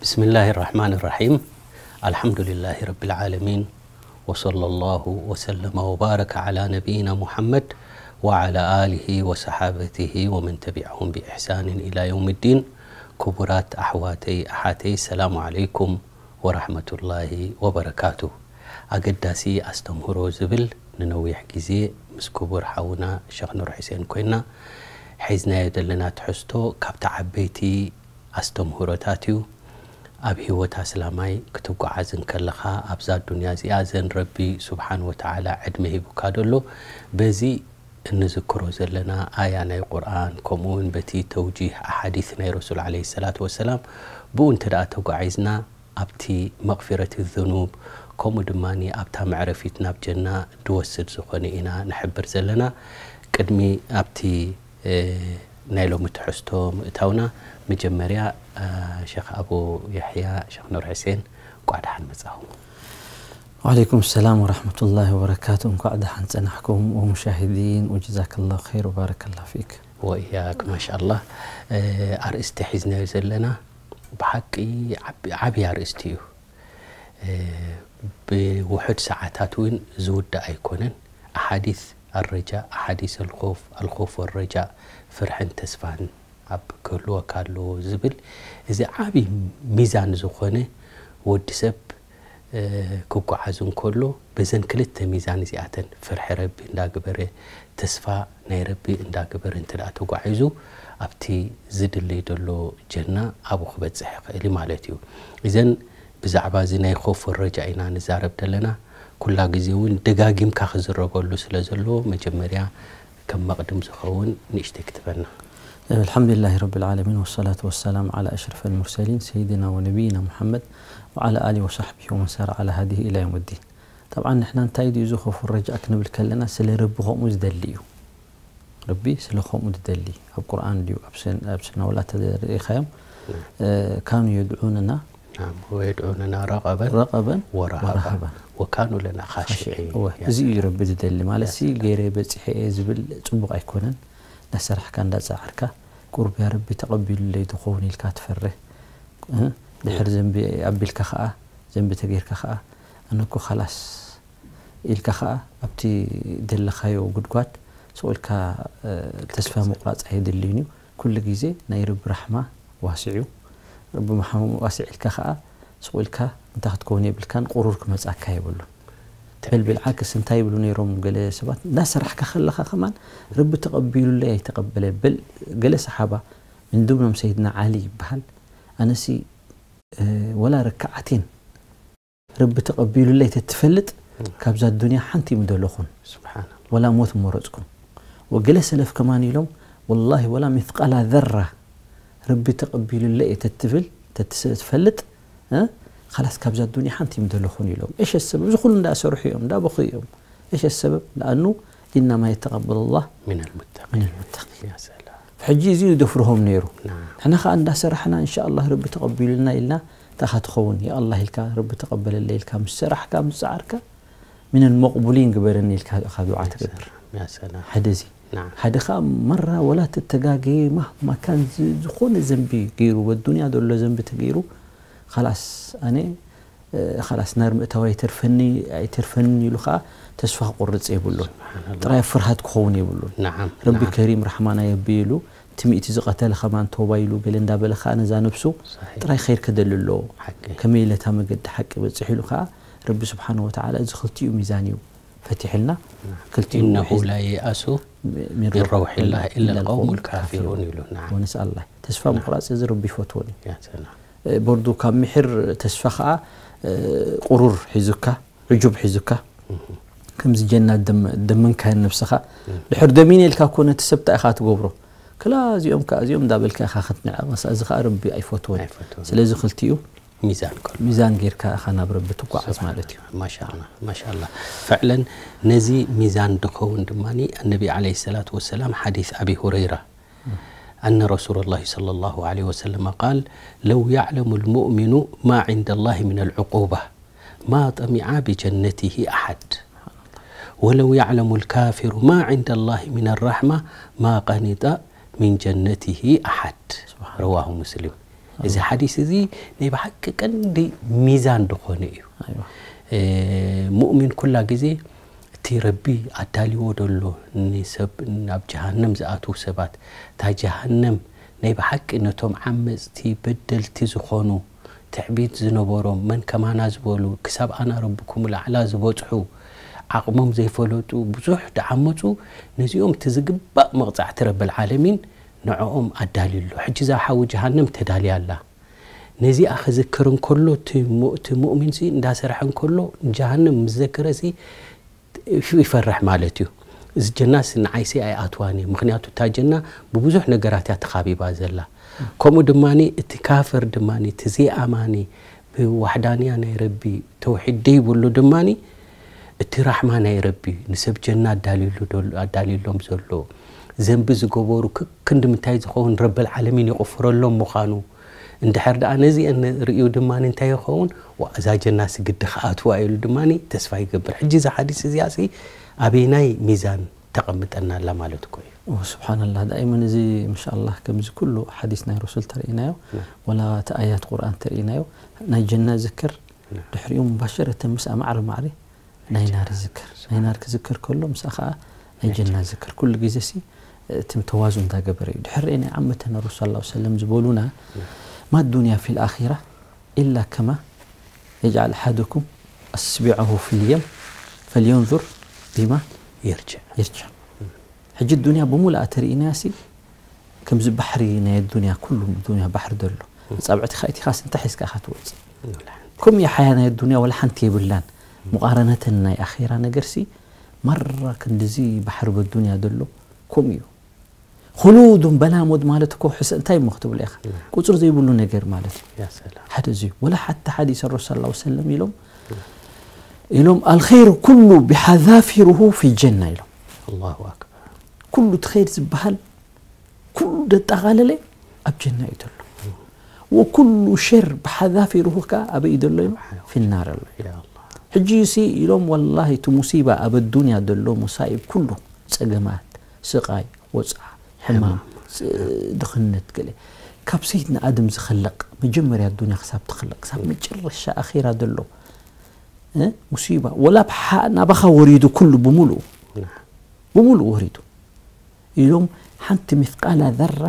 بسم الله الرحمن الرحيم. الحمد لله رب العالمين. وصلى الله وسلم وبارك على نبينا محمد وعلى آله وصحابته ومن تبعهم بإحسان إلى يوم الدين. ክቡራት ኣሕዋተይ ኣሓተይ፣ ሰላሙ ዓለይኩም ወራሕመቱላሂ ወበረካቱ። ኣገዳሲ ኣስተምህሮ ዝብል ንነዊሕ ግዜ ምስ ክቡር ሓውና ሸኽ ኑር ሕሴን ኮይና ሒዝናዮ ዘለና ትሕዝቶ ካብቲ ዓበይቲ ኣስተምህሮታት እዩ። ኣብ ህይወት ኣስላማይ ክትጓዓዝ እንከለኻ ኣብዛ ዱንያ እዚኣ ዘን ረቢ ስብሓን ወተዓላ ዕድመ ሂቡካ ደሎ በዚ እንዝክሮ ዘለና ኣያ ናይ ቁርኣን ከምኡ እውን በቲ ተውጂህ ኣሓዲስ ናይ ረሱል ዓለይሂ ሰላቱ ወሰላም ብኡ እንተ ደኣ ተጓዒዝና ኣብቲ መቕፊረት ዝኑብ ከምኡ ድማ ኣብታ መዕረፊት ናብ ጀና ድወስድ ዝኾነ ኢና ንሕብር ዘለና። ቅድሚ ኣብቲ ናይ ሎሚ ትሕዝቶ ምእታውና መጀመርያ ሸኽ ኣቡ ያሕያ ሸኽ ኑር ሕሴን እንቋዕ ደሓን መጻኹም። وعليكم السلام ورحمة الله وبركاته። እንኳዕ ደሓን ጸናሕኩም ወሙሻሂዲን ወጀዛከላሁ ኸይር ወባረከላሁ ፊክ። ወእያክ ማሻኣላህ። ኣርእስቲ ሒዝናዮ ዘለና ብሓቂ ዓቢ ኣርእስቲ እዩ። ብውሑድ ሰዓታት እውን ዝውዳእ ኣይኮነን። ኣሓዲስ ኣረጃእ ኣሓዲስ ኣልኾፍ ኣልኾፍ ወረጃእ ፍርሕን ተስፋን ኣብ ክህልወካ ኣለዎ ዝብል እዚ ዓቢ ሚዛን ዝኾነ ወዲ ሰብ ክጓዓዝ እንከሎ በዘን ክልተ ሚዛን እዚኣተን ፍርሒ ረቢ እንዳግበረ ተስፋ ናይ ረቢ እንዳግበረ እንተ ደኣ ተጓዒዙ ኣብቲ ዝድለይ ዘሎ ጀና ኣብኡ ክበጽሕ ይኽእል እዩ ማለት እዩ። እዘን ብዛዕባ እዚ ናይ ኾፍ ወረጃ ኢና ንዛረብ ዘለና። ኩላ ግዜ እውን ደጋጊምካ ክዝረበሉ ስለ ዘለዎ መጀመርያ ከም መቕድም ዝኸውን ንእሽተይ ክትበና። الحمد لله رب العالمين والصلاة والسلام على أشرف المرسلين سيدنا ونبينا محمد وعلى آله وصحبه ومن سار على هديه إلى يوم الدين. طبعا ንሕና እንታይ ድዩ እዚ ኾፍ ወረጃ ክንብል ከለና ስለ ረቢ ከምኡ ዝደሊ እዩ። ረቢ ስለ ከምኡ ዝደሊ ኣብ ቁርኣን ድዩ ኣብ ስን- ኣብ ስና ወላ ተሪኢኻዮም ካኑ የድዑንና نعم، ويدعوننا رغبا ረቐበን ورهبا ወረሃባን وكانوا لنا خاشعين. እወ፣ እዚ እዩ ረቢ ዝደሊ ማለት ሲ ገይረ በፂሐ እየ ዝብል ፅቡቕ ኣይኮነን። እንዳሰራሕካ እንዳፀዓርካ ቁርብ ያ ረቢ ተቐቢሉለይ ትኸውን ኢልካ ትፈርህ እ? ድሕር ዘንቢ ኣቢልካ ከዓ ዘንቢ ተገይርካ ከዓ ኣነኮ ካላስ ኢልካ ከዓ ኣብቲ ደለኻዮ ጉድጓድ ስቕ ኢልካ ተስፋ ምቑራፅ ኣየድልይን እዩ። ኩሉ ግዜ ናይ ረቢ ራሕማ ዋስዕ እዩ። ረቢ መሓሙ ዋስዕ ኢልካ ከዓ ስቕ ኢልካ እንታይ ክትከውን የብልካን፣ ቁሩር ክመፃካ የብሉን። በል ብልዓክስ እንታይ ይብሉ ነይሮም ገለ ሰባት፣ እንዳሰራሕካ ከለኻ ከማን ረቢ ተቐቢሉለይ ኣይተቐበለ በል። ገለ ሰሓባ ምን ድምኖም ሰይድና ዓሊ ይበሃል። ኣነሲ ወላ ረክዓቴን ረቢ ተቐቢሉለይ ተትፈልጥ ካብዛ ዱንያ ሓንቲ ምደለኹን سبحان الله. ወላ ሞት መረፅኩን። ወገለ ሰለፍ ከማን ኢሎም ወላሂ ወላ ሚስቃላ ዘራ ረቢ ተቐቢሉለይ ተትብል ተትፈልጥ እ፣ ካላስ ካብዛ ዱንያ ሓንቲ ምደለኹን ኢሎም። እሸ ሰበብ እዚ ኩሉ እንዳሰርሑ እዮም እንዳበኹ እዮም። እሸ ሰበብ ለኣኑ ኢናማ የተቀበሉ ላህ من المتقين. ምን ልሙተቂን። يا سلام. ሕጂ እዚ ደፍርሆም ነይሩ። نعم. ንሕና ከዓ እንዳሰራሕና እንሻ ኣላህ ረቢ ተቐቢሉልና ኢልና እንታይ ኢኻ ትኸውን? ያ ኣላህ ኢልካ ረቢ ተቐበለለይ ኢልካ ምስ ሰራሕካ ምስ ፃዓርካ ሚነል መቕቡሊን ግበረኒ ኢልካ ኢኻ ዱዓ ትገብር። يا سلام. ሓደ እዚ نعم. ሓደ ከዓ መራ ወላ ተተጋገየ ማህማ ካን ዝ- ዝኾነ ዘንቢ ገይሩ በዱንያ ዘሎ ዘንቢ ተገይሩ ካላስ ኣነ እ፣ ካላስ ናር ምእታው ኣይተርፈኒ ኣይተርፈኒ ኢሉ ከዓ ተስፋ ክቆርፅ የብሉን። ጥራይ ፍርሃት ክኸውን የብሉን። نعم. ረቢ نعم. ከሪም ራሕማና የብይሉ ትምእቲ ዝቐተለ ከማን ተውባ ኢሉ ገለ እንዳበለ ከዓ ነዛ ነብሱ صحيح. ጥራይ ኸይር ከደሊ ኣለዎ። ሓቂ። ከመይ ኢለታ መገዲ ሓቂ በፅሕ ኢሉ ከዓ ረቢ ስብሓን ወተዓላ እዚ ክልቲኡ ሚዛን እዩ ፈቲሕልና። ክልቲኡ إنه ሒዝ- لا ييأس من من روح الله إلا القوم الكافرون ይብሉ። نعم. ወነስኣላ ተስፋ ምቁራፅ እዚ ረቢ ይፈትዎን እዩ። يا سلام. ቦርዱ ካብ ምሕር ተስፋ ከዓ ቁሩር ሒዙካ ዕጁብ ሒዙካ ከምዚ ጀና ደም- ደመንካዮ ነብስኻ ድሕር ደሚነ ኢልካ እኮ ነቲ ሰብ እንታይ ኢኻ ትገብሮ? ክላ እዚኦም ከዓ እዚኦም እንዳበልካ ኢኻ ክትንዕቕ። መሳ እዚ ከዓ ረቢ ኣይፈትዎን። ኣይፈትዎን። ስለዚ ክልቲኡ ሚዛን ቀልቡ ሚዛን ጌርካ ኢኻ ናብ ረቢ ትጓዓዝ ማለት እዩ። ማሻላ ማሻላ። ፍዕለን ነዚ ሚዛን ድኸውን ድማ ነቢ ዓለይሂ ሰላቱ ወሰላም ሓዲስ ኣቢ ሁረይራ أن رسول الله صلى الله عليه وسلم قال: لو يعلم المؤمن ما عند الله من العقوبة ما طمع بجنته أحد، ولو يعلم الكافر ما عند الله من الرحمة ما قنط من جنته أحد. رواه مسلم. እዚ ሓዲስ እዚ ናይ ብሓቂ ቀንዲ ሚዛን ዝኾነ እዩ። ኣይዋ እ፣ ሙእሚን ኩላ ግዜ እቲ ረቢ ኣዳልዎ ደሎ ንሰብ ናብ ጀሃነም ዝኣትዉ ሰባት፣ እታ ጀሃነም ናይ ብሓቂ ነቶም ዓመፅቲ በደልቲ ዝኾኑ ትዕቢት ዝነበሮም መን ከማና ዝበሉ ክሳብ ኣና ረብኩም ልኣዕላ ዝበፅሑ ዓቕሞም ዘይፈለጡ ብዙሕ ደዓመፁ ነዚኦም እቲ ዝግባእ መቕፃዕቲ ረብል ዓለሚን ንዕኦም ኣዳልዩ ኣሎ። ሕጂ እዛ ሓዊ ጀሃነም ተዳልያ ኣላ። ነዚኣ ክዝክር እንከሎ እቲ ሙ- እቲ ሙእሚን ሲ እንዳሰርሐ እንከሎ ጀሃነም ምስ ዘከረ ሲ ይፈርሕ ማለት እዩ። እዚ ጀናስ ንዓይሲ ኣይኣትዋን እዩ። ምክንያቱ እታ ጀና ብብዙሕ ነገራት እያ ተኻቢባ ዘላ። ከምኡ ድማ እቲ ካፍር ድማ እቲ ዘይኣማኒ ብዋሕዳንያ ናይ ረቢ ተውሒድ ደይብሉ ድማ እቲ ራሕማ ናይ ረቢ ንሰብ ጀና ኣዳልዩሉ ደሎ- ኣዳልዩሎም ዘሎ ዘንቢ ዝገበሩ ክክንዲ ምንታይ ዝኸውን ረብል ዓለሚን ይቕፍረሎም ምዃኑ እንድሕር ደኣ ነዚአን ርእዩ ድማ እንታይ ይኸውን ዋ እዛ ጀና ስግዲ ክኣትዋ ኢሉ ድማ ተስፋ ይገብር። ሕጂ እዛ ሓዲስ እዚኣ ሲ ኣበይናይ ሚዛን ተቐምጠና ኣላ ማለት እኮ እዩ። ስብሓንላህ ዳይመን እዚ ምሻላ ከምዚ ኩሉ ሓዲስ ናይ ረሱል ተርእናዮ ና- ወላ እቲ ኣያት ቁርኣን ተርእናዮ ናይ ጀና ዝክር ና- ድሕሪኡ ሙባሸረተ ምስኣ ማዕረ ማዕረ ናይ ናር ዝክር ናይ ናር ክዝክር ከሎ ምስኣ ከዓ ናይ ጀና ዝክር ኩሉ ግዜ ሲ እቲ ተዋዙ እንዳገበረ እዩ ድሕሪ ናይ ዓመተ ነሩ ስ ሰለም ዝበሉና ما الدنيا في الآخرة إلا كما يجعل أحدكم أصبعه في اليم فلينظر بما ይርጅዕ يرجع ሕጂ ዱንያ ብሙሉኣ ተርእናያ ሲ ከምዚ ባሕሪ ናይ ዱንያ ኩሉ ዱንያ ባሕሪ ዘሎ ፃብዕትኻ እቲኻስ እንታይ ሒዝካ ኢኻ ትወፅእ ንብላ ሓንቲ ከም የሓያ ናይ ዱንያ ወላ ሓንቲ የብላን ሙቃረነተን ናይ ኣኼራ ነገር ሲ ማራ ክንድዚ ባሕሪ በዱንያ ዘሎ ከምኡ እዩ خلود بلا موت ማለት እኮ ሕሰ እንታይ እሞ ክትብሎ ኢኻ ቁፅሪ ዘይብሉ ነገር ማለት እዩ ያ ሰላም ሓደ እዚ እዩ ወላ ሓታ ሓዲስ ረሱል ስ ሰለም ኢሎም ኢሎም الخير كله بحذافيره في الجنة ኢሎም ኣላሁ ኣክበር ኩሉ እቲ ኸይር ዝበሃል ኩሉ ደጠቓለለ ኣብ ጀና እዩ ዘሎ ወኩሉ ሸር ብሓዛፊሩሁ ከዓ ኣበይ እዩ ዘሎ ኢሉ ፊናር ኣሎ ያ ኣላህ ሕጂ ሲ ኢሎም ወላሂ እቲ ሙሲባ ኣብ ኣዱንያ ዘሎ ሙሳኢብ ኩሉ ፀገማት ስቃይ ወፅዓ ሕማም ፅ- ድኽነት ገለ ካብ ሰይድና ኣድም ዝኸለቕ መጀመርያ ኣዱንያ ክሳብ ትኸለቕ ክሳብ መጨረሻ ኣኺራ ዘሎ እ? ሙሲባ ወላ ብሓ- ናባኻ ወሪዱ ኩሉ ብምሉኡ ብምሉኡ ወሪዱ ኢሎም ሓንቲ ምፍቃላ ዘራ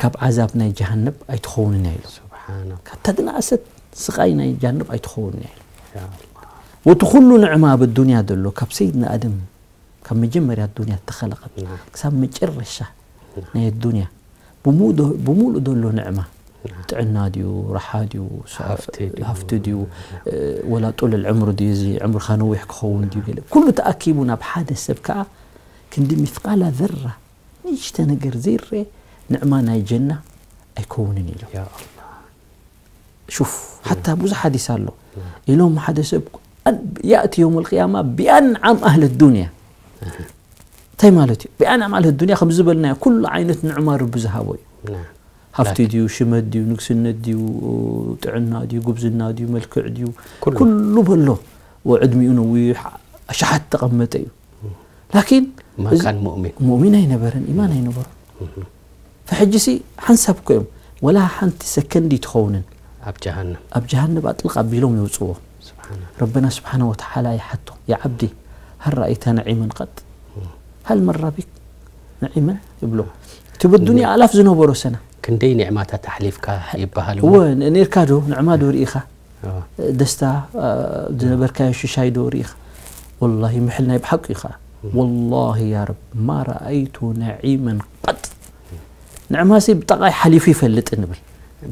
ካብ ዓዛብ ናይ ጀሃነብ ኣይትኸውንን እያ ኢሎም ስብሓና ካብታ ዝነኣሰት ስቓይ ናይ ጀሃነብ ኣይትኸውንን እያ ኢሎም ያ ኣላህ ወቲ ኩሉ ንዕማ ኣብ ኣዱንያ ዘሎ ካብ ሰይድና ኣድም ካብ መጀመርያ ኣዱንያ እተኸለቐት ናም ክሳብ መጨረሻ ናይ ኣዱንያ ብሙሉ- ብሙሉእ ዘሎ ንዕማ ጥዕና ድዩ ራሓ ድዩ ሃፍቲ ድዩ? ሃፍቲ ድዩ እ፣ ወላ ጡል ዕምሩ ድዩ እዚ ዕምርካ ነዊሕ ክኸውን ድዩ ገለ ኩሉ ተኣኪቡ ናብ ሓደ ሰብ ከዓ ክንዲ ሚስቃላ ዘራ ንእሽተ ነገር ዘይረአ ንዕማ ናይ ጀና ኣይከውንን ኢሎም ያ ኣላህ ሹፍ ሓታ ብዙሕ ሓዲስ ኣሎ ኢሎም ሓደ ሰብ يأتي يوم القيامة بأنعم أهل الدنيا እንታይ ማለት እዩ ብኣንዓም ኣህል ዱንያ ከም ዝበልናዮ ኩሉ ዓይነት ንዕማ ረቢ ዝሃቦ እዩ ናም ሃፍቲ ድዩ ሽመት ድዩ ንግስነት ድዩ ጥዕና ድዩ ጉብዝና ድዩ መልክዕ ድዩ ኩሉ። ኩሉ በሎ ወዕድሚኡ ነዊሕ ኣሽሓት ተቐመጠ እዩ ላኪን ما كان مؤمن ሙእሚን ኣይነበረን ኢማን ኣይነበሮን ፈሕጂ ሲ ሓንሳብ እኮ እዮም ወላ ሓንቲ ሰከንዲ ትኸውንን ኣብ ጀሃነም ኣብ ጀሃነብ ኣጥልቕ ኣቢሎም የውፅዎ ስብሓና ረበና ስብሓነ ወተዓላ ይሓቶ ያ ዓብዲ هل رأيت نعيما قط هل مر بك نعيما ይብሎ እቲ በዱንያ ኣላፍ ዝነበሮ ሰና ክንደይ ኒዕማታት ኣሕሊፍካ ይበሃል እወ ኔርካ ዶ ንዕማ ዶ ርኢኻ እወ። ደስታ ዝነበርካዮ ሽሻይ ዶ ርኢኻ ወላሂ ምሕል ናይ ብሓቂ ኢኻ ወላሂ ያ ረብ ማ ረኣይቱ ነዒመን ቀጥ ንዕማሲ ብጠቓይ ሓሊፉ ይፈልጥ ንብል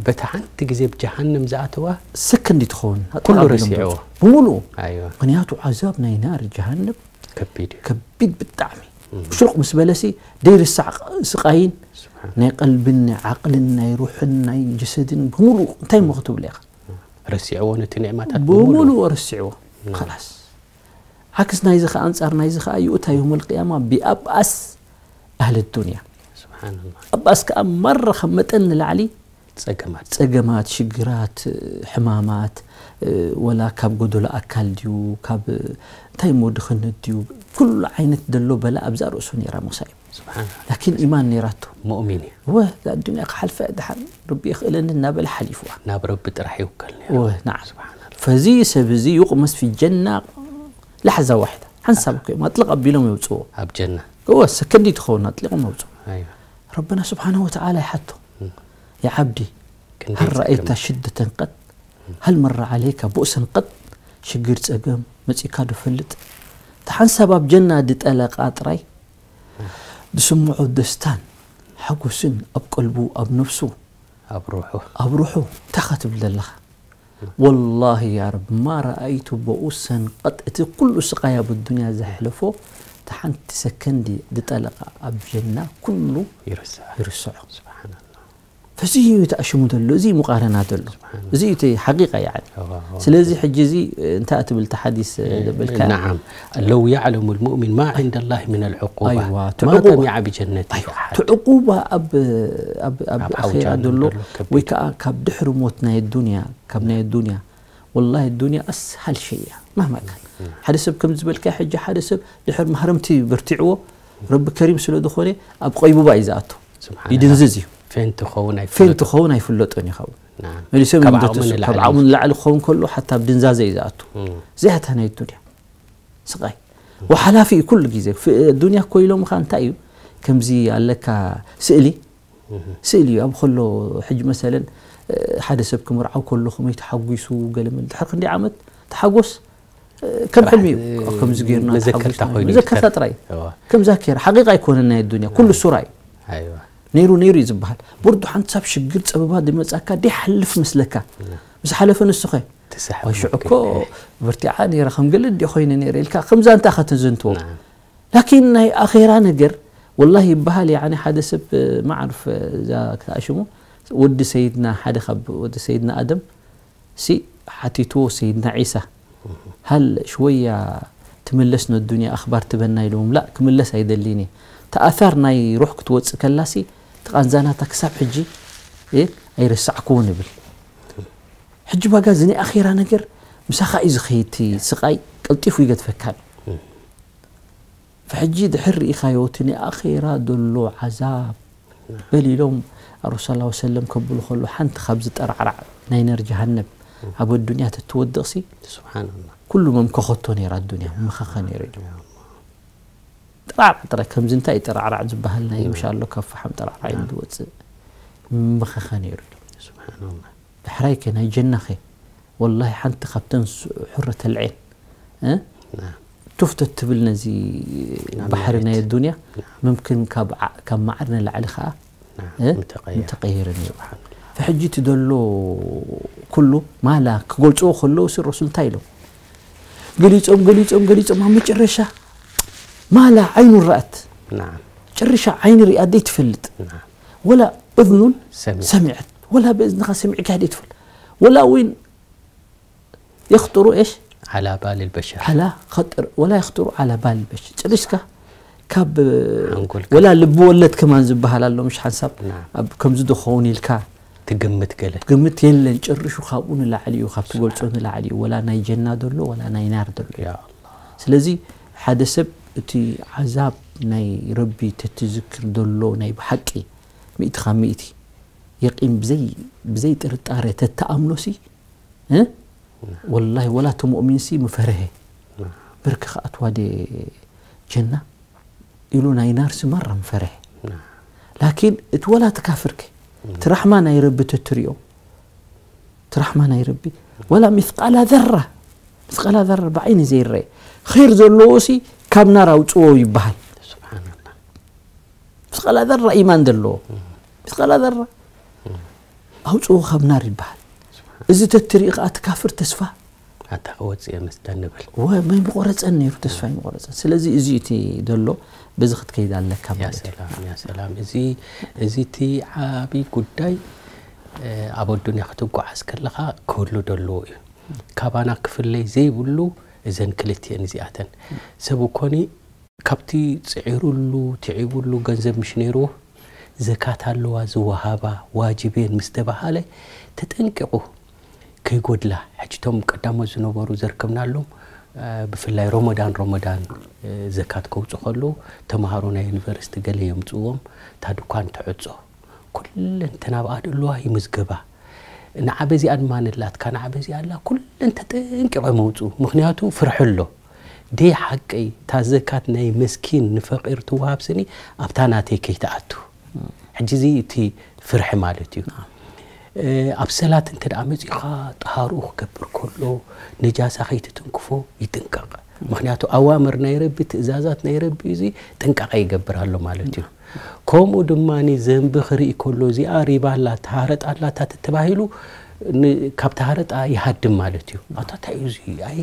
በቲ ሓንቲ ግዜ ብጀሃንም ዝኣተዋ ሰከንድ ትኸውን ኩሉ ረሲዕዎ ብምሉኡ ኣይዋ ምክንያቱ ዓዛብ ናይ ናር ጀሃነም ከቢድ እዩ ከቢድ ብጣዕሚ ሽሩቕ ምስ በለሲ ደይርሳዕ ስቃይን ናይ ቀልብን ናይ ዓቅልን ናይ ሩሕን ናይ ጀሰድን ብምሉኡ እንታይ እሞ ክትብሎ ኢኻ ረሲዕዎ ነቲ ኒዕማታት ብምሉኡ ረሲዕዎ ላስ ዓክስ ናይዚ ከዓ ኣንፃር ናይዚ ከዓ ይኡታ ዮም ልቅያማ ብኣብኣስ ኣህል ዱንያ ስብሓንላ ኣብኣስ ከዓ ማራ ካብ መጠን ንላዕሊ ፀገማት ፀገማት ሽግራት ሕማማት ወላ ካብ ጎደሎ ኣካል ድዩ ካብ እንታይ እሞ ድኽነት ድዩ ኩሉ ዓይነት ደሎ በላ ኣብዛ ርእሱ ነይራ መሳኢብ ላኪን ኢማን ነይራቶ። ሙእሚን እዩ። ወ እዛ ኣዱንያ ክሓልፋ እየ፣ ድሓን ረቢ የኽእለኒ እናበለ ሓሊፍዋ። ናብ ረቢ ጥራሕ ይውከል ነይሩ። ወ ናዓ። ፈዚ ሰብ እዚ ዩቕመስ ፊ ጀና ላሕዛ ዋሒዳ፣ ሓንሳብ እኮ እዮም ኣጥልቕ ኣቢሎም የውፅዎ። ኣብ ጀና እወ ሰከንዲ ትኸውን ኣጥሊቖም የውፅዎ። ኣይዋ ረብና ስብሓንሁ ወተዓላ ይሓቶ፣ ያ ዓብዲ ክንደይ هل رأيت ጸገም። شدة قط؟ هل مر عليك بؤس قط؟ ሽግር ጸገም መጺእካ ዶ ፈልጥ? እቲ ሓንሳብ ኣብ ጀና ድጠለቓ ጥራይ ድስምዖ ደስታን ሓጎስን ኣብ ቀልቡ ኣብ ነፍሱ ኣብ ሩሑ ኣብ ሩሑ እንታይ ኸትብል ዘለኻ? ወላሂ ያ ረብ ማ ረኣይቱ በኡሰን ቀጥ እቲ ኩሉ ስቓይ ኣብ ዱንያ ዘሕለፎ እቲ ሓንቲ ሰከንዲ ድጠለቓ ኣብ ጀና ኩሉ ይርስዓ። ይርስዖ። ስብሓንላ ፈዚ እዩ ተኣሽሙ ዘሎ፣ እዚ እዩ ሙቃረና ዘሎ፣ እዚ እዩ እቲ ሓቂቃ። ያኒ ስለዚ ሕጂ እዚ እንታይ ትብል እቲ ሓዲስ ዘበልካ? نعم لو يعلم المؤمن ما عند الله من العقوبة ኣይዋ፣ እቲ ما ዕቁባ- طمع بجنة ኣይዋ፣ أحد እቲ ዕቁባ ኣብ ኣብ ኣብ ኣብ ኣኼራ ዓውጃን ዘሎ ዘሎ ከቢድ። ወይ ከዓ ካብ ድሕሪ ሞት ናይ ዱንያ ካብ ናይ ዱንያ ወላሂ ዱንያ ኣስሃል ሸይ እያ ማህማ ካን። ሓደ ሰብ ከም ዝበልካ ሕጂ ሓደ ሰብ ድሕር ማህረምቲ በርቲዕዎ ረቢ ከሪም ስለ ዝኾነ ኣብ ቆይቡባ እዩ ዝኣቱ። ስብሓንላ። ይድንዝዝ እዩ። ፌንት ኸውን ፌንት ኣይፍለጥ ኸውን ኣይፍለጦን ይኸውን። نعم መሊሶም ካብ ይምደሱ። ዓቕሚ ንላዕሊ ካብ ዓቕሚ ንላዕሊ ክኸውን ከሎ ሓታ ኣብ ድንዛዘ እዩ ዝኣቱ። እም። እዚኣታ ናይ ዱንያ ስቃይ ወሓላፊ እዩ ኩሉ ግዜ። ፍ- ዱንያ እኮ ኢሎም ኻ እንታይ እዩ ከምዚ ኣለካ ስእሊ ስእሊ እዩ ኣብ ከሎ ሕጂ መሰለን ሓደ ሰብ ክምርዓው ከሎ ከመይ ተሓጒሱ ገለ ምን ድሕር ክንደይ ዓመት ተሓጎስ ከም ሕልሚ እዩ። ከምዚ ገይርና መዘከርታ ተሓጒስና ኮይኑ መዘከርታ ይዝከር። ጥራይ እዋ። ከም ዛኪር ሓቂቃ ኣይኮነን ናይ ዱንያ ኩሉ ሱራ እዩ። ኣይዋ ነይሩ ነይሩ እዩ ዝበሃል። ብርዱ ሓንቲ ሳብ ሽግር ጸበባ ድመጻካ ዲሓልፍ ምስለካ ምስ ሓለፈ ንሱኸ ትስሕብ ወይ ሽዑ እኮ መክል። ብርቲዓ ነይረ ከም ገለ እንዲ ኮይነ ነይረ ኢልካ ከምዛ እንታይ ከተዘንትዎ። نعم ላኪን ናይ ኣኼራ ነገር ወላሂ ይበሃል። ያኒ ሓደ ሰብ ማዕርፍ እዛ ክትኣሽሙ ወዲ ሰይድና ሓደ ካብ ወዲ ሰይድና ኣደም ሲ ሓቲትዎ ሰይድና ዒሳ ሃል ሽወያ ትምለስ ነዱንያ ኣኽባር ትበና ኢልዎም ላ ክምለስ ኣይደሊን እየ። ተኣታር ናይ ሩሕ ክትወፅእ ከላሲ ተቓንዛናታ ክሳብ ሕጂ እ ኣይረሳዕክዎን ይብል። ሕጂ ባጋ እዚ ናይ ኣኼራ ነገር ምሳኻ እዩ ዝኸይድ እቲ ስቓይ ቀልጢፉ ይገድፈካ። ፈሕጂ ድሕር ርኢኻዮ እቲ ናይ ኣኼራ ዘሎ ዓዛብ በል ኢሎም ኣረሱል ሰለላሁ ዐለይሂ ወሰለም ከብሉ ከሎ ሓንቲ ካብዚ ጠራዕራዕ ናይ ነር ጀሃነብ ኣብ ኣዱንያ ተትወድቕሲ ስብሓንላ ኩሉ መምከኸቶ ነይራ ኣዱንያ መኸኸ ነይሩ ኢሉ። ጥራዕራዕ ጥራይ ከምዚ እንታይ እዩ ጥራዕራዕ ዝበሃል ናይ ምሻሎ ካብ ፈሓም ጥራዕራዕ እዩ ዝወፅእ መኸኸ ነይሩ ኢሉ። ስብሓንላ ዳሕራይ ከ ናይ ጀና ኸ ወላሂ ሓንቲ ካብተን ስ- ሕረተል ዔን እ? ቱፍተት ትብል ነዚ ባሕሪ ናይ ዱንያ ምምክን ካብ ዓ- ካብ ማዕር ንላዕሊ ከዓ እ? ምተቐየረ ምተቐየረ ነይሩ። ፈሕጂ እቲ ዘሎ ኩሉ ማላ ክገልፅዎ ከለዉ ሲ ረሱል እንታይ ኢሎም ገሊፆም ገሊፆም ገሊፆም ኣብ መጨረሻ ማላ ዓይኑ ረኣት نعم ጨርሻ ዓይኒ ሪኣ ደይ ትፈልጥ نعم ወላ እዝኑን ሰሚዕ ሰሚዐት ወላ ብእዝንኻ ሰሚዕካ ደይ ትፈልጥ ወላ እውን የኽጥሩ እሽ على بال البشر ዓላ ኸጥር ወላ የኽጥሩ ዓላ ባል በሽ ጨሪስካ ካብ ሓንጎልካ። ወላ ልቢ ወለድ ከማን ዝበሃል ኣሎ ምሽ ሓንሳብ نعم ኣብ ከምዚ ዶ ክኸውን ኢልካ ትግምት ገለ ግምት የለን ጨርሹ ካብኡ ንላዕሊ እዩ ካብ ትገልፆ ንላዕሊ እዩ ወላ ናይ ጀና ዘሎ ወላ ናይ ናር ዘሎ እዩ يا ስለዚ ሓደ ሰብ እቲ ዓዛብ ናይ ረቢ ተትዝክር ዘሎ ናይ ብሓቂ ሚእቲ ካብ ሚእቲ የቂን ብዘይ ብዘይ ጥርጣረ ተተኣምኖሲ እ ወላሂ ወላ እቲ ሙእሚንሲ ምፈርሀ ብርክ ክኣትዋ ደ ጀና ኢሉ ናይ ናርሲ ማራ ምፈርሀ ላኪን እቲ ወላ እቲ ካፍርክ እቲ ራሕማ ናይ ረቢ ተትሪኦ እቲ ራሕማ ናይ ረቢ ወላ ሚስቃላ ዘራ ሚስቃላ ዘራ ብዓይኒ ዘይረአ ር ዘለዎ ሲ ካብ ናር ኣውፅዎ ይበሃል ስብሓንላ ሚስቃላ ዘራ ኢማን ዘለዎ ሚስቃላ ዘራ ኣውፅዎ ካብ ናር ይበሃል እዚ ተትርኢ ከዓ እቲ ካፍር ተስፋ ኣታ ክወፅእ እየ መስተ ንብል ወ- መይምቆረፀን ነይሩ ተስፋ ይምቆረፀን ስለዚ እዚ እቲ ዘሎ በዚ ክትከይድ ኣለካ ያ ማለት እዩ ሰላም ያ ሰላም እዚ እዚ እቲ ዓብይ ጉዳይ እ፣ ኣብ ኣዱንያ ክትጓዓዝ ከለኻ ክህሉ ዘለዎ እዩ ካባና ክፍለይ ዘይብሉ እዘን ክልቲአን እዚኣተን ሰብ እኮኒ ካብቲ ፅዒሩሉ ትዒቡሉ ገንዘብ ምሽ ነይርዎ ዘካት ኣለዋ ዝወሃባ ዋጅብ እየን ምስ ተባሃለ ተጠንቂቑ ከይጎድላ ሕጂ እቶም ቀዳሞት ዝነበሩ ዘርከብናሎም ብፍላይ ሮሞዳን ሮሞዳን ዘካት ከውፁ ከለዉ ተምሃሮ ናይ ዩኒቨርሲቲ ገለ የምፅዎም። እታ ድኳን ትዕፆ። ኩለን ተናብኣ ደለዋ ይምዝገባ። ንዓ በዚኣ ድማ ንላትካ ንዓ በዚኣ ኣላ ኩለን ተጠንቂቐ መውፁ። ምክንያቱ ፍርሒ ኣሎ። ደይ ሓቀይ እታ ዘካት ናይ መስኪን ንፈቂር ትወሃብ ስኒ ኣብታ ናተይ ከይትኣቱ። ሕጂ እዚ እቲ ፍርሒ ማለት እዩ። ኣብ ሰላት እንተ ደኣ መጺኻ ጠሃርኡ ክገብር ከሎ ነጃሳ ከይትትንክፎ ይጥንቀቕ። ምክንያቱ ኣዋምር ናይ ረቢ ትእዛዛት ናይ ረቢ እዚ ጥንቃቐ ይገብር ኣሎ ማለት እዩ። ከምኡ ድማ ዘንቢ ክርኢ ከሎ እዚኣ ሪባ ኣላ ተሃረጥ ኣላ እታ ተተባሂሉ ን- ካብ ተሃረጣ ይሃድም ማለት እዩ። ኣታ እንታይ እዩ እዚ? ኣይ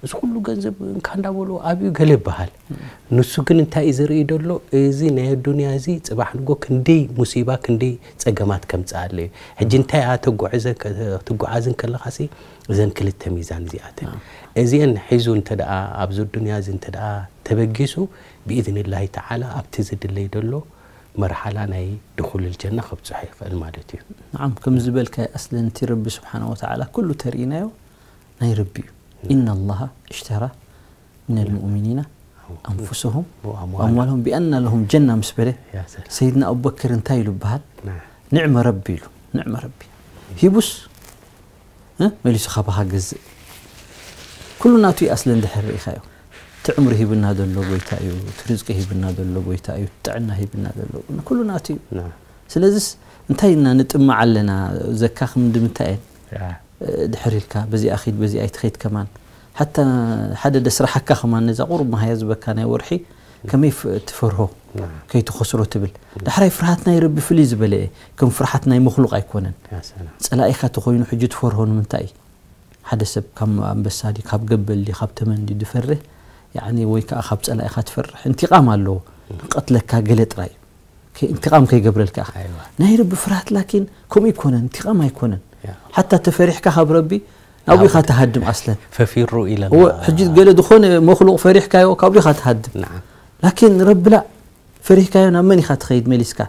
እዚ ኩሉ ገንዘብ እንካ እንዳበሎ ኣብዩ ገለ ይበሃል። ንሱ ግን እንታይ እዩ ዝርኢ ዘሎ? እዚ ናይ ኣዱንያ እዚ ጽባሕ ንጎ ክንደይ ሙሲባ ክንደይ ጸገማት ከምጽኣለ እዩ። ሕጂ እንታይ እያ ተጓዕዘ ትጓዓዝ እንከለኻሲ እዘን ክልተ ሚዛን እዚኣተን እዚአን ሒዙ እንተ ደኣ ኣብዚ ኣዱንያ እዚ እንተ ደኣ ተበጊሱ ብኢዝንላሂ ተዓላ ኣብቲ ዝድለይ ዘሎ መርሓላ ናይ ድኹል ጀና ከብጽሖ ይኽእል ማለት እዩ። ንዓም ከም ዝበልካይ ኣስለን እቲ ረቢ ስብሓነ ወተዓላ ኩሉ ተርእናዮ ናይ ረቢ እዩ። إن الله اشترى من المؤمنين أنفسهم وأموالهم بأن لهم الجنة ምስ በለ ሰይድና ኣቡበክር እንታይ ኢሉ ይበሃል? ንዕመ ረቢ ኢሉ። ንዕመ ረቢ ሂቡስ መሊሱ ካባኻ ገዝእ። ኩሉ ናቱ እዩ ኣስለን ድሕር ርኢኻዮ። እቲ ዕምሪ ሂብና ዘሎ ጎይታ እዩ፣ እቲ ርዝቂ ሂብና ዘሎ ጎይታ እዩ፣ እቲ ጥዕና ሂብና ዘሎ ኩሉ ናቱ እዩ። ስለዚስ እንታይ ኢና ንጥማዕ ኣለና? ዘካ ክንዲ ምንታይ እየን? ድሕር ኢልካ በዚኣ ኺድ በዚኣ ኣይትኸይድ ከማን ሓታ ሓደ ደስራሓካ ከማን ነዛ ቁሩብ መሃያ ዝበካ ናይ ወርሒ ከመይ ትፈርሆ ከይትኸስሮ ትብል። ዳሕራይ ፍርሃት ናይ ረቢ ፍልይ ዝበለ እየ። ከም ፍርሃት ናይ መክሉቕ ኣይኮነን። ጸላኢኻ ተኾይኑ ሕጂ ትፈርሆ ንምንታይ እዩ? ሓደ ሰብ ካብ ኣንበሳ ድዩ ካብ ገበል ድዩ ካብ ተመን ድዩ ዝፈርህ? ያዕኒ ወይ ከዓ ካብ ጸላኢኻ ትፈርሕ። እንቲቓም ኣለዎ። ክቐትለካ ገለ ጥራይ እዩ። ከ- እንቲቓም ከይገብረልካ ኢኻ። ናይ ረቢ ፍርሃት ላኪን ከምኡ ኣይኮነን። እንቲቓም ኣይኮነን። ሓታ ተፈሪሕካ ካብ ረቢ ናብኡ ኢኻ ትሃድም ኣስለን። ፈፊሩ ኢለ እወ፣ ሕጂ ገለ ዝኾነ መክሉቕ ፈሪሕካዮ ካብኡ ኢኻ ትሃድም። ላኪን ረቢ ላ ፈሪህካዮ ናብ መን ኢኻ ትኸይድ መሊስካ?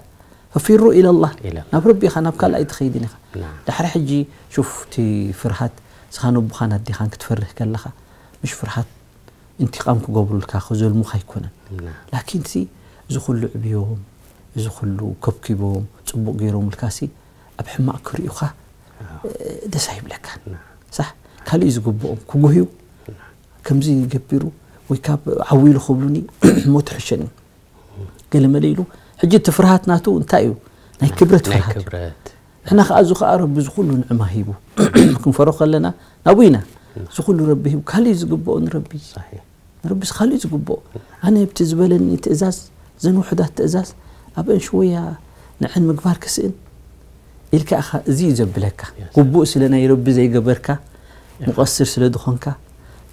ፈፊሩ ኢለላህ። ናብ ረቢ ኢኻ ናብ ካልእ ኣይትኸይድን ኢኻ። ዳሕሪ ሕጂ ሹፍ እቲ ፍርሃት እስኻ ነቦኻን ኣዴኻን ክትፈርህ ከለኻ ምሽ ፍርሃት እንቲቓም ክገብሩልካ ክዘልሙኻ ኣይኮነን። ላኪን ሲ እዚ ኩሉ ዕብዮም እዚ ኩሉ ከብኪቦም ጽቡቕ ገይሮምልካ ሲ ኣብ ሕማቕ ክርእዩኻ ደስ ኣይብለካን። ሳሕ ካልእ እዩ ዝግብኦም ክጉህዩ ከምዚ ገቢሩ ወይ ካብ ዓው ኢሉ ክብሉኒ እሞ ትሕሸኒ። ገለመለ ኢሉ ሕጂ እቲ ፍርሃት ናቱ እንታይ እዩ? ናይ ክብረት ናይ ፍርሃት እዩ። ክብረት ንሕና ከዓ እዚ ከዓ ረቢ እዚ ኩሉ ንዕማ ሂቡ ክንፈሮ ከለና ናብኡ ኢና። እዚ ኩሉ ረቢ ሂቡ ካልእ ዝግብኦ ንረቢ እዩ። ንረቢስ ካልእ እዩ ዝግብኦ። ኣነ ኣብቲ ዝበለኒ ትእዛዝ እዘን ውሑዳት ትእዛዝ ኣብአን ሽወያ ንዐን ምግባር ክስእን ኢልካ ኢኻ እዚ እዩ ዘብለካ። ግቡእ ስለ ናይ ረቢ ዘይገበርካ ሙቐስር ስለ ዝኾንካ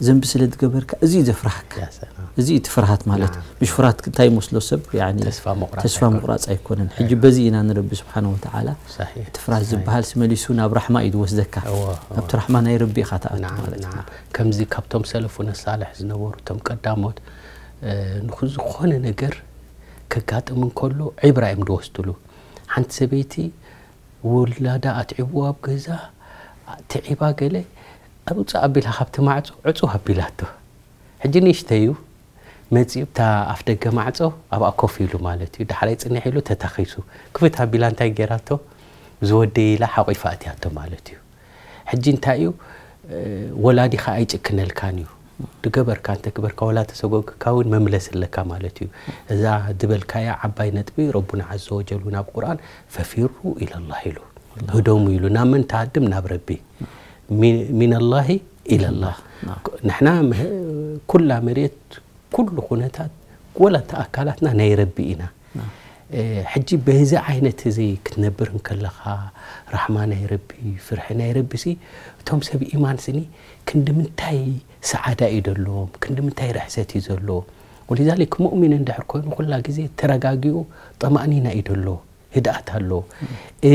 ዘንቢ ስለ ዝገበርካ እዚ እዩ ዘፍርሃካ። እዚ እዩ እቲ ፍርሃት ማለት። ምሽ ፍርሃት እንታይ ይመስሎ ሰብ ተስፋ ምቑራፅ ኣይኮነን። ሕጂ በዚ ኢና ንረቢ ስብሓን ወተዓላ እቲ ፍርሃት ዝበሃል ስመሊሱ ናብ ራሕማ እዩ ዝወስደካ። ኣብቲ ራሕማ ናይ ረቢ ኢኻ ትኣቱ ማለት እዩ። ከምዚ ካብቶም ሰለፉነ ሳልሕ ዝነበሩ እቶም ቀዳሞት ንዝኾነ ነገር ከጋጥም እንከሎ ዒብራ እዮም ዝወስድሉ። ሓንቲ ሰበይቲ ውላዳ ኣትዒብዋ ኣብ ገዛ ትዒባ ገለ ኣውፅእ ኣቢላ ካብቲ ማዕፆ ዕፁ ኣቢላቶ። ሕጂ ንእሽተይ እዩ መፂኡ እታ ኣፍ ደገ ማዕፆ ኣብኣ ኮፍ ኢሉ ማለት እዩ። ዳሕራይ ፅንሕ ኢሉ ተታኺሱ ክፍት ኣቢላ እንታይ ገይራቶ ዝወደይ ኢላ ሓቒፋ ኣትያቶ ማለት እዩ። ሕጂ እንታይ እዩ ወላዲኻ ኣይጭክነልካን እዩ። ድገበርካ እንተግበርካ ወላ ተሰጎግካ እውን መምለስ ኣለካ ማለት እዩ። እዛ ድበልካያ ዓባይ ነጥቢ ረቡና ዓዘ ወጀል እውን ኣብ ቁርኣን ፈፊሩ ኢለላህ ኢሉ ህደሙ ኢሉ ናብ መን ተሃድም ናብ ረቢ ሚነላሂ ኢለላህ። ንሕና ኩላ መሬት ኩሉ ኩነታት ወላ እቲ ኣካላትና ናይ ረቢ ኢና። ሕጂ በዚ ዓይነት እዚ ክትነብር እንከለኻ ራሕማ ናይ ረቢ ፍርሒ ናይ ረቢ ሲ እቶም ሰብ ኢማን ስኒ ክንዲ ምንታይ ሰዓዳ እዩ ደለዎም ክንዲ ምንታይ ርሕሰት እዩ ዘለዎ። ወሊዛሊክ ሙእሚን እንድሕር ኮይኑ ኩላ ግዜ ተረጋጊኡ ጠማእኒና እዩ ደለዎ። ህድኣት ኣለዎ።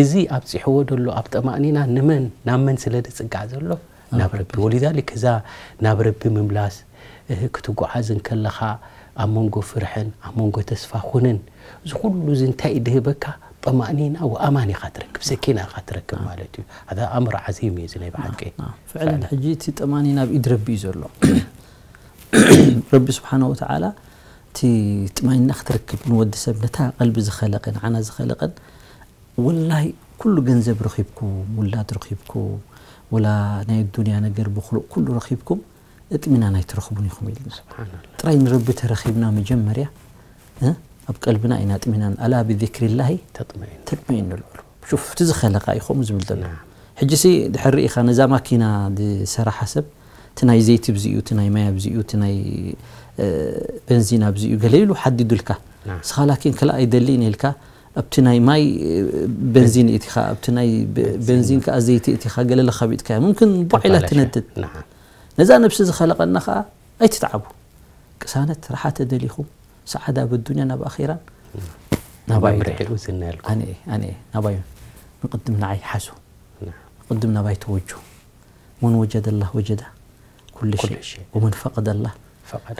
እዚ ኣብፂሕዎ ደሎ ኣብ ጠማእኒና ንመን ናብ መን ስለ ዝፅጋዕ ዘሎ ናብ ረቢ ወሊዛሊክ እዛ ናብ ረቢ ምምላስ ክትጓዓዝ እንከለኻ ኣብ መንጎ ፍርሕን ኣብ መንጎ ተስፋ ኩንን እዚ ኩሉ እዚ እንታይ እዩ ድህበካ ጠማእኒና ወኣማን ኢኻ ትረክብ ሰኪና ኢኻ ትረክብ ማለት እዩ። ኣምር ዓዚም እዩ እዚ ናይ ብሓቂ። ፍዕለን ሕጂ እቲ ጠማእኒና ኣብ ኢድ ረቢ እዩ ዘሎ። ረቢ ስብሓነ ወተዓላ እቲ ጥማይና ክትረክብ ንወዲ ሰብ ነታ ቀልቢ ዝኸለቀ ንዓና ዝኸለቀን ወላሂ ኩሉ ገንዘብ ረኺብኩም ውላድ ረኺብኩም ወላ ናይ ዱንያ ነገር ብክሉእ ኩሉ ረኺብኩም እጥሚናን ኣይትረኽቡን ኢኹም ኢልና። ጥራይ ንረቢ ተረኺብና መጀመርያ ኣብ ቀልብና ኢና ጥሚናን። ኣላ ብذكر الله تطمئن القلوب። ሹፍ እቲ ዝኸለቃ እዩ ከምኡ ዝብል ዘሎ። ሕጂ ሲ ድሕሪ ኢኻ ነዛ ማኪና ዝሰራሓ ሰብ እቲ ናይ ዘይቲ ብዚኡ እቲ ናይ ማይ ኣብዚኡ እቲ ናይ በንዚን ኣብዚኡ ገለ ኢሉ ሓዲዱልካ። ስኻ ላኪን ክላ ኣይደሊን ኢልካ ኣብቲ ናይ ማይ በንዚን እቲኻ ኣብቲ ናይ በንዚን ከዓ ዘይቲ እቲኻ ገለ ለኻቢጥካዮ ምምክን ቧዒላ ትነድድ። ነዛ ነብሲ ዝኸለቐና ከዓ ኣይትትዓቡ። ቅሳነት ራሓ ተደሊኹም ሰዓዳ በዱንያ ናብ ኣኺራን ናባይ መምርሒኡ ዝናየልኩም። ኣነ ኣነ ናባይ ንቅድም ንዓይ ሓዙ። ንቅድም ናባይ ተወጁ። من وجد الله وجد كل شيء ومن فقد الله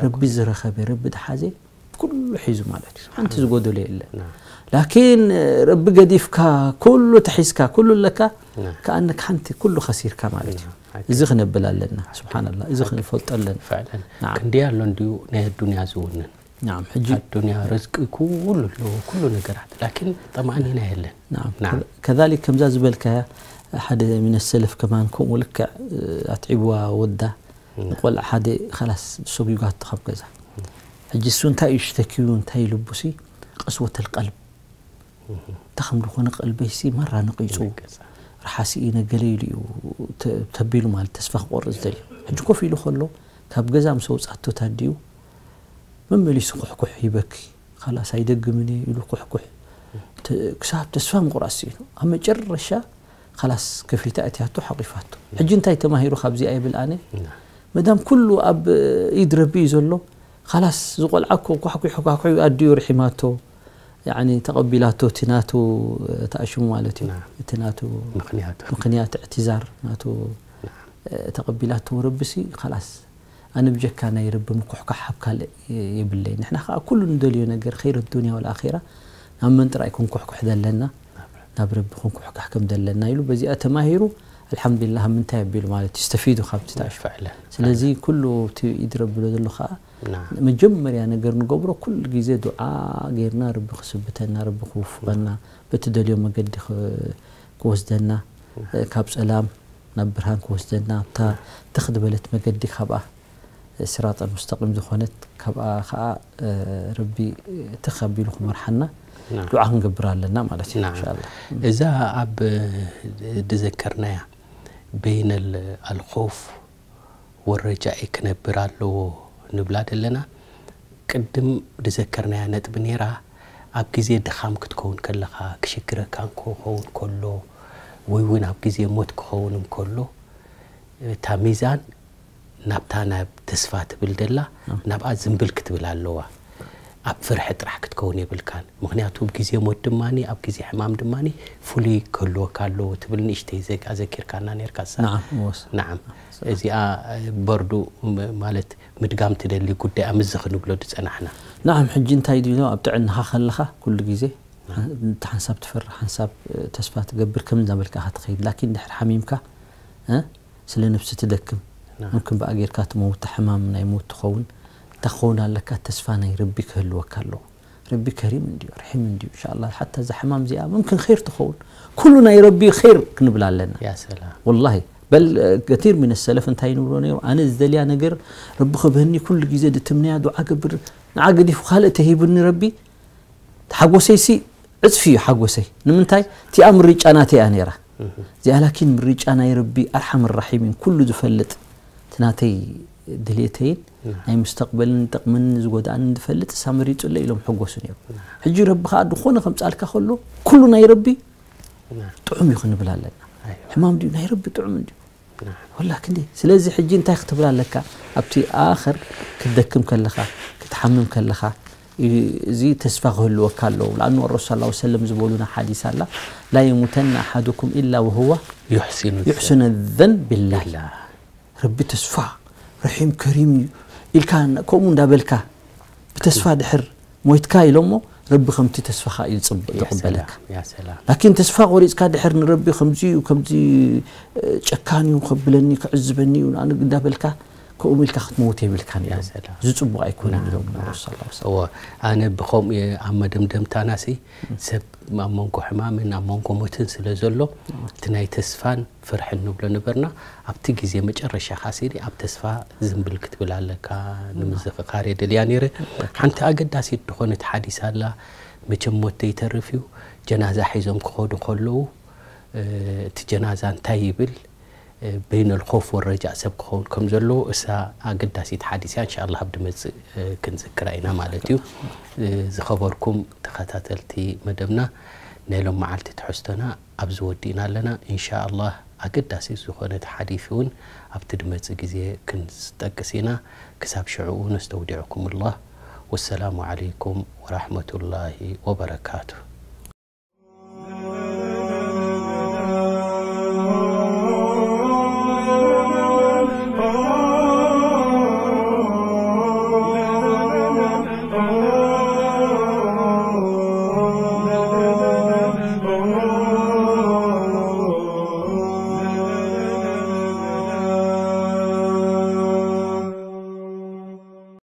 ረቢ ዝረኸበ ረቢ ድሓዘ ኩሉ ሒዙ ማለት እዩ። ሓንቲ ዝጎደሎ የለን። ላኪን ረቢ ገዲፍካ ኩሉ ተሒዝካ ኩሉ ኣለካ ከኣነክ ሓንቲ ኩሉ ከሲርካ ማለት እዩ። እዚ ክነብል ኣለና። ስብሓንላ እዚ ክንፈልጦ ኣለና። ክንደይ ኣሎ እንድዩ ናይ ኣዱንያ ዝውንን። ናም ሕጂ ኣዱንያ ርዝቂ ኩሉ ኣለዎ ኩሉ ነገራት ላኪን ጠማእኒና የለን። ናም ከዛሊክ ከምዛ ዝበልካያ ሓደ ሚነ ሰለፍ ከማን ከምኡ ልክዕ ኣትዒብዋ ወዳ ቆልዓ ሓደ ኻላስ ሰጒጓቶ ካብ ገዛ። ሕጂ እሱ እንታይ እዩ ሽተኪዩ እንታይ ልቡሲ ቀስወተል ቀልብ እንተ ከም ዝኾነ ቀልበይሲ መራ ነቂጹ ርሓሲ ኢነ ገለ ኢሉ እዩ ተቢሉ ማለት ተስፋ ክቆርጽ ዝደልዩ። ሕጂ ኮፍ ኢሉ ከሎ ካብ ገዛ ምስ ኣውጻቶ ታዲኡ መመሊሱ ኩሕኩሕ ይበኪ። ኻላስ ኣይደግምን እየ ኢሉ ኩሕኩሕ ክሳብ ተስፋ ምቑራጽ ስኢኑ ኣብ መጨረሻ ኻላስ ከፊታ እትያቶ ሓቂፋቶ። ሕጂ እንታይ ተማሂሩ ካብዚኣ ይብል ኣነ መዳም ኩሉ ኣብ ኢድ ረቢ እዩ ዘሎ። ኻላስ ዝቆልዓ እኮ ኳሕኩሑ ኳሕኩሑ ኣዲኡ ርሒማቶ ያኒ ተቐቢላቶ እቲ ናቱ ተኣሽሙ ማለት እዩ። እቲ ናቱ ምኽንያት እዕትዛር ናቱ ተቐቢላቶ ረቢሲ ኻላስ ኣነ ብጀካ ናይ ረቢ ምኩሕኳሕ ኣብ ካልእ የብለይ። ንሕና ከዓ ኩሉ ንደልዮ ነገር ኸይር ዱንያ ወልኣኺራ ናብ መን ጥራይ ክንኩሕኩሕ ዘለና ናብ ረቢ ክንኩሕካሕ ከም ዘለና ኢሉ በዚኣ ተማሂሩ ኣልሓምዱሊላህ ኣብ ምንታይ ኣቢሉ ማለት እዩ ስተፊዱ ካብቲ ተኣሽሙ። ስለዚ ኩሉ እቲ ኢድ ረቢ ዶ ዘሎ ከዓ መጀመርያ ነገር ንገብሮ ኩሉ ግዜ ዱዓ ጌርና ረቢ ክስብተና ረቢ ክውፍቐና በቲ ደልዮ መገዲ ክወስደና ካብ ፀላም ናብ ብርሃን ክወስደና ኣብታ ትኽ ዝበለት መገዲ ካብኣ ስራጠል ሙስተቂም ዝኾነት ካብኣ ከዓ ረቢ ትኽ ኣቢሉ ክመርሓና ዱዓ ክንገብር ኣለና ማለት እዩ። እንሻላ እዛ ኣብ ድዘከርናያ በይነል ኣልኾፍ ወረጃኢ ክነብር ኣለዎ ንብላ ዘለና ቅድም ድዘከርናያ ነጥቢ ነይራ። ኣብ ግዜ ድኻም ክትከውን ከለኻ ክሽግረካ ክኸውን ከሎ ወይ እውን ኣብ ግዜ ሞት ክኸውን እንከሎ እታ ሚዛን ናብታ ናብ ተስፋ ትብል ደላ ናብኣ ዝንብል ክትብል ኣለዋ። ኣብ ፍርሒ ጥራሕ ክትከውን የብልካን። ምክንያቱ ግዜ ሞት ድማ ኣብ ግዜ ሕማም ድማ ፍሉይ ክህልወካ ኣለዎ ትብል ንእሽተይ ዘኪርካና ነርካ። ናዓም እዚኣ በርዱ ማለት ምድጋም ትደሊ ጉዳይ ኣምዚ ክንብሎ ዝጸናሕና። ናዓም ሕጂ እንታይ ድዩ ኣብ ጥዕናኻ ከለኻ ኩሉ ግዜ ሓንሳብ ትፈርሕ ሓንሳብ ተስፋ ትገብር ከም እናበልካ ኢኻ ትኸይድ ላኪን ድሕሪ ሓሚምካ ስለ ነብሲ ትደክም ምምክን ብኣ ጌርካ ትመውት ሕማም ናይ ሞት ትኸውን እንታይ ክኸውን ኣለካ ተስፋ ናይ ረቢ ክህልወካ ኣለዎ። ረቢ ከሪም እንድዩ ርሒም እንድዩ እንሻላ ሓታ እዛ ሕማም እዚኣ ምምክን ኸይር ትኸውን ኩሉ ናይ ረቢ ኸይር ክንብል ኣለና። ወላሂ በል ከቲር ሚን ሰለፍ እንታይ ንብሎ ነይሩ ኣነ ዝደልያ ነገር ረቢ ክብህኒ ኩሉ ግዜ ድትምንያ ዱዓ ገብር ንዓ ገዲፉ ካልእ ተሂቡኒ ረቢ ሓጎሰይሲ ዕፅፊ እዩ ሓጎሰይ ንምንታይ እቲኣ ምርጫ ናተይ እያ ነይራ እዚኣ ላኪን ምርጫ ናይ ረቢ ኣርሓም ራሒሚን ኩሉ ዝፈልጥ እቲ ናተይ ድሌተይን ናይ ምስተቅበልን ጠቅመንን ዝጎዳእንን ዝፈልጥ እሳ መሪፁለይ ኢሎም ሕጎሱ ነይሩ ሕጂ ረቢ ከዓ ዝኾነ ከምፃልካ ከሎ ኩሉ ናይ ረቢ ጥዑም እዩ ክንብል ኣለና ሕማም ድዩ ናይ ረቢ ጥዑም እንድዩ ወላ ክንዲ ስለዚ ሕጂ እንታይ ክትብል ኣለካ ኣብቲ ኣኸር ክትደክም ከለኻ ክትሓምም ከለኻ እዚ ተስፋ ክህልወካ ኣለዎ ለኣኑ ረሱ ስ ሰለም ዝበሉና ሓዲስ ኣላ ላ የሙተና ኣሓዱኩም ኢላ ወህዋ يحسن الظن بالله ረቢ ተስፋ ረሒም ከሪም እዩ ኢልካ ከምኡ እንዳበልካ ብተስፋ ድሕር ሞይትካ ኢሎሞ ረቢ ከምቲ ተስፋኻ እዩ ዝፅበ ተቕበለካ ላኪን ተስፋ ቆሪፅካ ድሕር ንረቢ ከምዚ እዩ ከምዚ ጨካን እዩ ከብለኒ ክዕዝበኒ እዩ ንኣነ እንዳበልካ ከምኡ ኢልካ ክትመውት የብልካን ኢሎም። ሰላም። እዚ ጽቡቕ ኣይኮነን ናም፣ ኢሎም ናም። ረሱል ሰለላሁ ዐለይሂ ወሰለም። እዎ፣ ኣነ ብኸምኡ እየ ኣብ መደምደምታናሲ ሰብ ኣብ መንጎ ሕማምን ኣብ መንጎ ሞትን ስለ ዘሎ እቲ ናይ ተስፋን ፍርሕን ንብሎ ነበርና። ኣብቲ ግዜ መጨረሻ ካሲዲ ኣብ ተስፋ ዝንብል ክትብል ኣለካ ንምዝኽኻር እየ ደልያ ነይረ። ሓንቲ ኣገዳሲት ዝኾነት ሓዲስ ኣላ። መቸም ሞት ዘይተርፍ እዩ። ጀናዛ ሒዞም ክኸዱ ከለዉ እቲ ጀናዛ እንታይ ይብል በይነል ኾፍ ወረጃእ ሰብ ክኸውን ከም ዘለዎ እሳ ኣገዳሲት ሓዲስ እያ። እንሻ ኣላህ ኣብ ድመጽእ ክንዝክራ ኢና ማለት እዩ። ዝኸበርኩም ተኸታተልቲ መደብና ናይ ሎም መዓልቲ ትሕዝቶና ኣብዚ ወዲእና ኣለና። እንሻ ኣላህ ኣገዳሲት ዝኾነት ሓዲስ እውን ኣብቲ ድመጽእ ግዜ ክንጠቅስ ኢና። ክሳብ ሽዕኡ ነስተውዲዕኩም ኣላህ። ወሰላሙ ዓለይኩም ወራሕመቱላሂ ወበረካቱ።